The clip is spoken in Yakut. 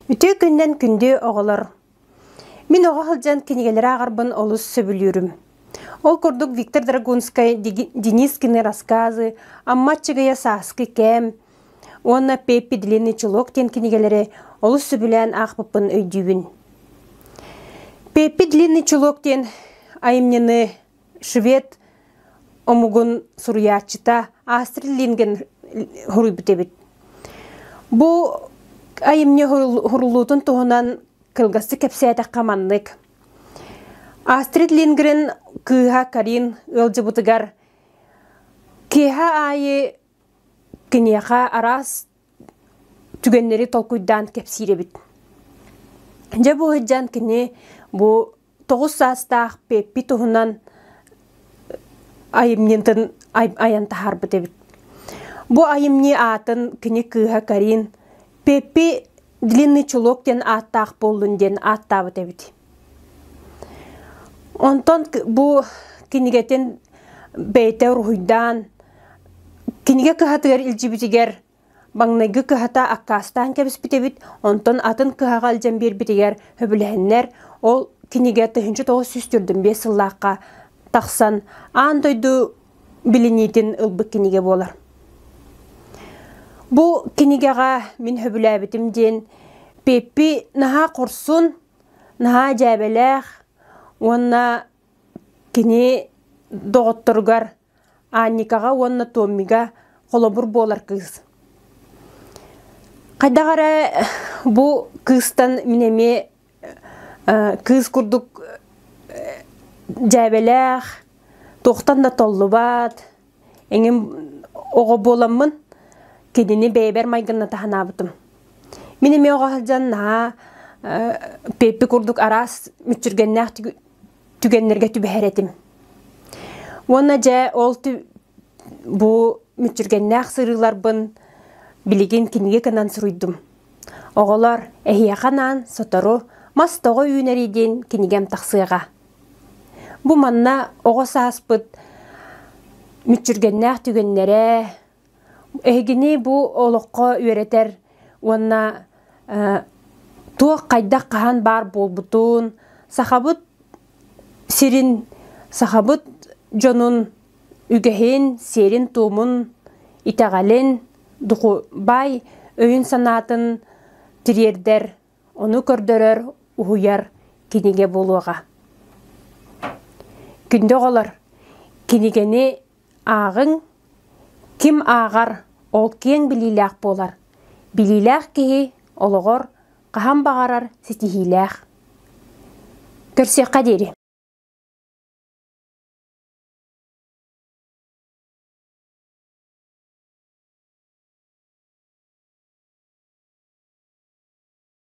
Үтүө күнүнэн күндү оҕолор! Мин оҕо сылдьан кинигэлэри ааҕарбын олус сөбүлүүрүм. Ол курдук Виктор Драгунскай Денискины рассказы, Амма Аччыгыйа Сааскы кэм уонна Пеппи Длинный чулок диэн кинигэлэри олус сөбүлээн аахпыппын өйдүүбүн. Пеппи Длинный чулок диэн айымньыны швед омугун суруйааччыта Астрид Линдгрен суруйбут эбит. Бу айымньы суруллуутун туһунан кылгастык кэпсээтэххэ маннык. Астрид Линдгрен кыыһа Карин ыалдьыбытыгар киэһэ аайы киниэхэ араас түгэннэри толкуйдаан кэпсиир эбит. Дьэ бу сылдьан кини бу 9 саастаах Пеппи туһунан айымньытын айан таһаарбыт эбит. Бу айымньы аатын кини кыыһа Карин Пеппи Длинный чулок диэн ааттаах буоллун диэн ааттаабыт эбит. Онтон бу кинигэтин бэйэтэ уруһуйдаан кинигэ кыһатыгар илдьибитигэр Маҥнайгы кыһата аккаастаан кэбиспит эбит, онтон атын кыһаҕа илдьэн биэрбитигэр сөбүлэһэннэр, ол кинигэ 1945 сыллаахха тахсан аан дойду билиниитин ылбыт кинигэ буолар. Бу кинигэҕэ мин сөбүлээбитим диэн Пеппи наһаа хорсун, наһаа дьээбэлээх уонна кини доҕотторугар Анникаҕа уонна Томмига холобур буолар кыыс. Хайдах эрэ бу кыыстан мин эмиэ кыыс курдук дьээбэлээх, туохтан да толлубат, эҥин оҕо буоламмын кинини бэйэбэр майгынната санаабытым. Мин эмиэ оҕо сылдьан наһаа Пеппи курдук араас мүччүргэннээх түгэннэргэ түбэһэр этим. Уонна дьэ ол бу мүччүргэннээх сырыыларбын билигин кинигэ гынан суруйдум. Оҕолор, эһиэхэ анаан сотору мас тоҕо үүнэрий диэн кинигэм тахсыаҕа. Бу манна оҕо сааспыт мүччүргэннээх түгэннэрэ, Эһигини бу олоххо үөрэтэр уонна туох хайдах хаһан баар буолбутун, сахабыт сирин, сахабыт дьонун үгэһин, сиэрин-туомун, итэҕэлин, баай өйүн-санаатын тириэрдэр, ону көрдөрөр, уһуйар кинигэ буолуоҕа. Күндү оҕолор, кинигэни Ааҕыҥ, ким ааҕар, ол киэҥ билиилээх буолар. Билиилээх киһи олоҕор хаһан баҕарар ситиһиилээх. Көрсүөххэ диэри.